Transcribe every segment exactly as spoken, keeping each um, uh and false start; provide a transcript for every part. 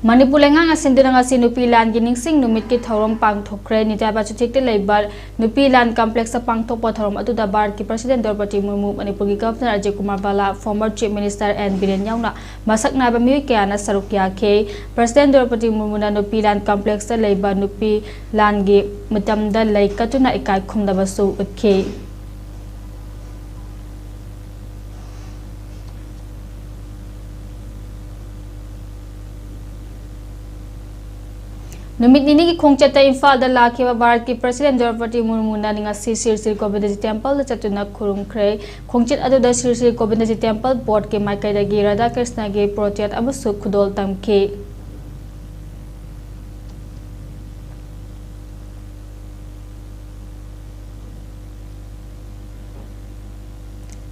ꯃꯅꯤꯄꯨꯔ ꯂꯩꯉꯥꯛꯅ ꯁꯤꯟꯗꯨꯅ ꯉꯁꯤ ꯅꯨꯄꯤ ꯂꯥꯟꯒꯤ ꯅꯤꯡꯁꯤꯡ ꯅꯨꯃꯤꯠꯀꯤ ꯊꯧꯔꯝ ꯄꯥꯡꯊꯣꯛꯈ꯭ꯔꯦ꯫ ꯅꯤꯇꯥꯏ ꯄꯥꯆꯨꯊꯤꯛꯇ ꯂꯩꯕ ꯅꯨꯄꯤ ꯂꯥꯟ ꯀꯝꯄ꯭ꯂꯦꯛꯁꯇ ꯄꯥꯡꯊꯣꯛꯄ ꯊꯧꯔꯝ ꯑꯗꯨꯗ ꯚꯥꯔꯠꯀꯤ ꯄ꯭ꯔꯁꯤꯗꯦꯟ ꯗ꯭ꯔꯧꯄꯗꯤ ꯃꯨꯔꯃꯨ, ꯃꯅꯤꯄꯨꯔꯒꯤ governor Ajay Kumar Bhalla, former chief minister N Biren ꯌꯥꯎꯅ ꯃꯁꯛ ꯅꯥꯏꯕ ꯃꯤꯑꯣꯏ ꯀꯌꯥꯅ ꯁꯔꯨꯛ ꯌꯥꯈꯤ꯫ ꯄ꯭ꯔꯁꯤꯗꯦꯟ ꯗ꯭ꯔꯧꯄꯗꯤ ꯃꯨꯔꯃꯨꯅ ꯅꯨꯄꯤ ꯂꯥꯟ ꯀꯝꯄ꯭ꯂꯦꯛꯁꯇ ꯂꯩꯕ ꯅꯨꯄꯤ ꯂꯥꯟꯒꯤ ꯃꯇꯝꯗ ꯂꯩ ꯀꯠꯇꯨꯅ ꯏꯀꯥꯏ ꯈꯨꯝꯅꯕꯁꯨ ꯎꯠꯈꯤ꯫ ꯅꯨꯃꯤꯠ ꯅꯤꯅꯤꯒꯤ ꯈꯣꯡꯆꯠꯇ ꯏꯝꯐꯥꯜꯗ ꯂꯥꯛꯈꯤꯕ ꯚꯥꯔꯠꯀꯤ ꯄ꯭ꯔꯁꯤꯗꯦꯟ ꯗ꯭ꯔꯧꯄꯗꯤ ꯃꯨꯔꯃꯨꯅ ꯉꯁꯤ ꯁ꯭ꯔꯤ ꯁ꯭ꯔꯤ ꯒꯣꯕꯤꯟꯗꯖꯤ ꯇꯦꯝꯄꯜꯗ ꯆꯠꯇꯨꯅ ꯈꯨꯔꯨꯝꯈ꯭ꯔꯦ꯫ ꯈꯣꯡꯆꯠ ꯑꯗꯨꯗ ꯁ꯭ꯔꯤ ꯁ꯭ꯔꯤ ꯒꯣꯕꯤꯟꯗꯖꯤ ꯇꯦꯝꯄꯜ ꯕꯣꯔꯗꯀꯤ ꯃꯥꯏꯀꯩꯗꯒꯤ ꯔꯥꯙꯥ ꯀ꯭ꯔꯤꯁꯅꯒꯤ ꯄꯣꯔꯇ꯭ꯔꯦꯠ ꯑꯃꯁꯨ ꯈꯨꯗꯣꯜ ꯇꯝꯈꯤ꯫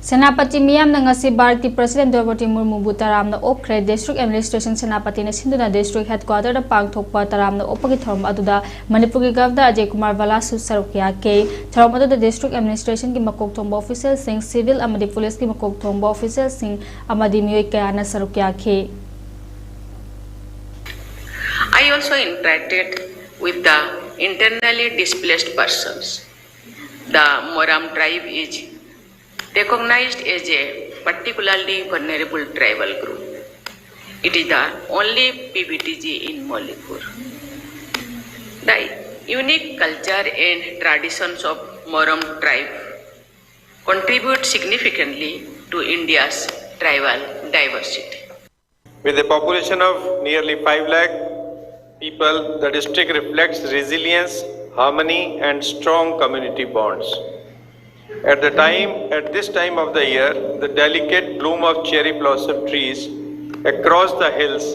ꯁꯦꯅꯥꯄꯇꯤ ꯃꯤꯌꯥꯝꯅ ꯉꯁꯤ ꯚꯥꯔꯠꯀꯤ ꯄ꯭ꯔꯁꯤꯗꯦꯟ ꯗ꯭ꯔꯧꯄꯗꯤ ꯃꯨꯔꯃꯨꯕꯨ ꯇꯔꯥꯝꯅ ꯑꯣꯛꯈ꯭ꯔꯦ꯫ ꯗꯤꯁꯇ꯭ꯔꯤꯛ ꯑꯦꯗꯃꯤꯅꯤꯁꯇ꯭ꯔꯦꯁꯟ ꯁꯦꯅꯥꯄꯇꯤꯅ ꯁꯤꯟꯗꯨꯅ ꯗꯤꯁꯇ꯭ꯔꯤꯛ ꯍꯦꯗꯀ꯭ꯋꯥꯇꯔꯗ ꯄꯥꯡꯊꯣꯛꯄ ꯇꯔꯥꯝꯅ ꯑꯣꯛꯄꯒꯤ ꯊꯧꯔꯝ ꯑꯗꯨꯗ ꯃꯅꯤꯄꯨꯔꯒꯤ ꯒꯚꯔꯅꯔ ꯑꯖꯌ ꯀꯨꯃꯥꯔ ꯚꯥꯂꯥꯁꯨ ꯁꯔꯨꯛ ꯌꯥꯈꯤ꯫ ꯊꯧꯔꯝ ꯑꯗꯨꯗ ꯗꯤꯁꯇ꯭ꯔꯤꯛ ꯑꯦꯗꯃꯤꯅꯤꯁꯇ꯭ꯔꯦꯁꯟꯒꯤ ꯃꯀꯣꯛ ꯊꯣꯡꯕ ꯑꯣꯐꯤꯁꯤꯌꯦꯜꯁꯤꯡ, ꯁꯤꯚꯤꯜ ꯑꯃꯗꯤ ꯄꯨꯂꯤꯁꯀꯤ ꯃꯀꯣꯛ ꯊꯣꯡꯕ ꯑꯣꯐꯤꯁꯤꯌꯦꯜꯁꯤꯡ ꯑꯃꯗꯤ ꯃꯤꯑꯣꯏ ꯀꯌꯥꯅ ꯁꯔꯨꯛ ꯌꯥꯈꯤ꯫ I also interacted with the internally displaced persons. The Moram tribe is recognized as a particularly vulnerable tribal group. It is the only P V T G in Molipur. The unique culture and traditions of Moram tribe contribute significantly to India's tribal diversity. With a population of nearly five lakh people, the district reflects resilience, harmony, and strong community bonds. At the time, at this time of the year, the delicate bloom of cherry blossom trees across the hills